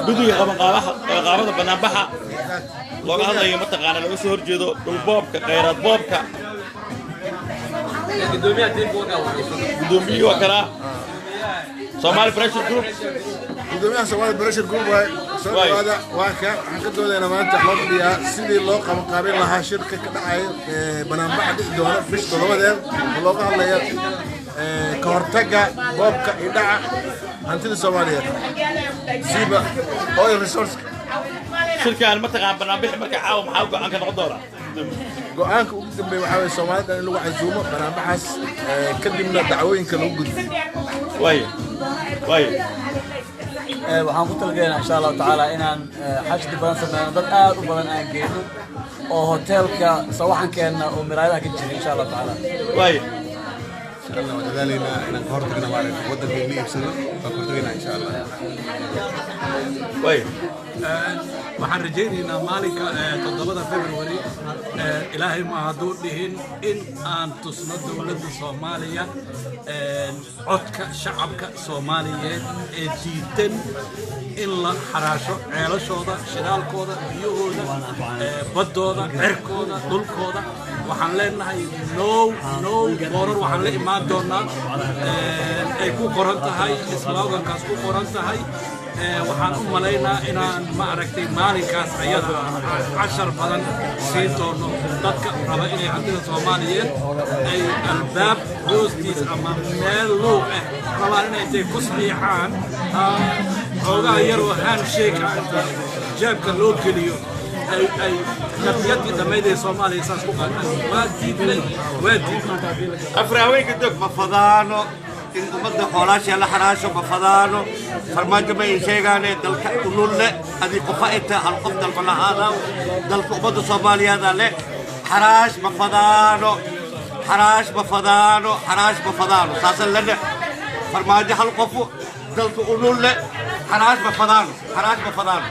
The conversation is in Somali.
Guddiga qabanqaabada banaanbaxa looga hadlayo, mataqaana, laga soo horjeedo dhulboobka, khayraad boobka. Guddoomiyihii waa kanaa, Somali Pressure Group. Gudoomiyaha Somali Pressure Group waay. Soo dhawaada. Waa ka waxaan ka doodaynaa maanta, loo fadhiyaa sidii loo qabanqaabin lahaa shirka ka dhacayo banaanbaxa dhici doona bisha 7deed oo looga hadlayo ka hortagga boobka iyo dhaca hantida Soomaaliyeed, siiba oil resource. Shirkaan, mataqaan, banaanbixi marka caawa maxaa go'aanka noqon doona? Go'aanka ugu dambeeya waxaa waye Soomaalida in lagu casuumo banaanbaxaas, kadibna dacwooyinka lagu gudbiyo. Waay. Waxaan ku talagelaynaa, insha Allahu tacaala, inaan xashdi badan sameyno, dad aad u badan aan geyno oo hoteelka sawaxankeenna oo miraayadaha ka jira, insha Allahu tacaala. Waay. Insha Allah waan dadaalaynaa inaan ka hortagna, maaragtay, waddanka in la iibsado waan ka hortagaynaa, insha Allah. Waay. Waxaan rajaynaynaa maalinka 7da February, Ilaahay ma hadduu dhihin, in aan tusno dowladda Soomaaliya codka shacabka Soomaaliyeed ee diidan in la xaraasho ceelashooda, shidaalkooda, biyahooda, baddooda, cirkooda, dhulkooda. Waxaan leenahay no, no. Boorar waxaan la imaan doonaa ay ku qoran tahay slogankaas ku qoran tahay. Waxaan u malaynaa inaan, ma aragtay, maalinkaas ayada cashar badan siin doono dadka raba inay hantida Soomaaliyeed ay albaab hoostiis ama meel luuq ah rabaan inay intay ku saxiixaan, xoogaha yaroo handshake ah inta jeebka loo geliyo, ay qadiyadii dhammayd ee Soomaaliya saas ku qaataan. Waa diidnay, waa diidnay. Afar haweenka dog. Ma fadaano in ummadda xoolaasha la xaraasho, ma fadaano. Farmaajo ma ay sheegaane dalka ululle adi qofa inta hal qof dalba lahaada, dalka ummadda Soomaaliyeeda le. Xaraash ma fadaano, xaraash ma fadaano, xaraash ma fadaano. Saasan lene Farmaajo hal qofu dalka ululle, xaraash ma fadaano, xaraash ma fadaano.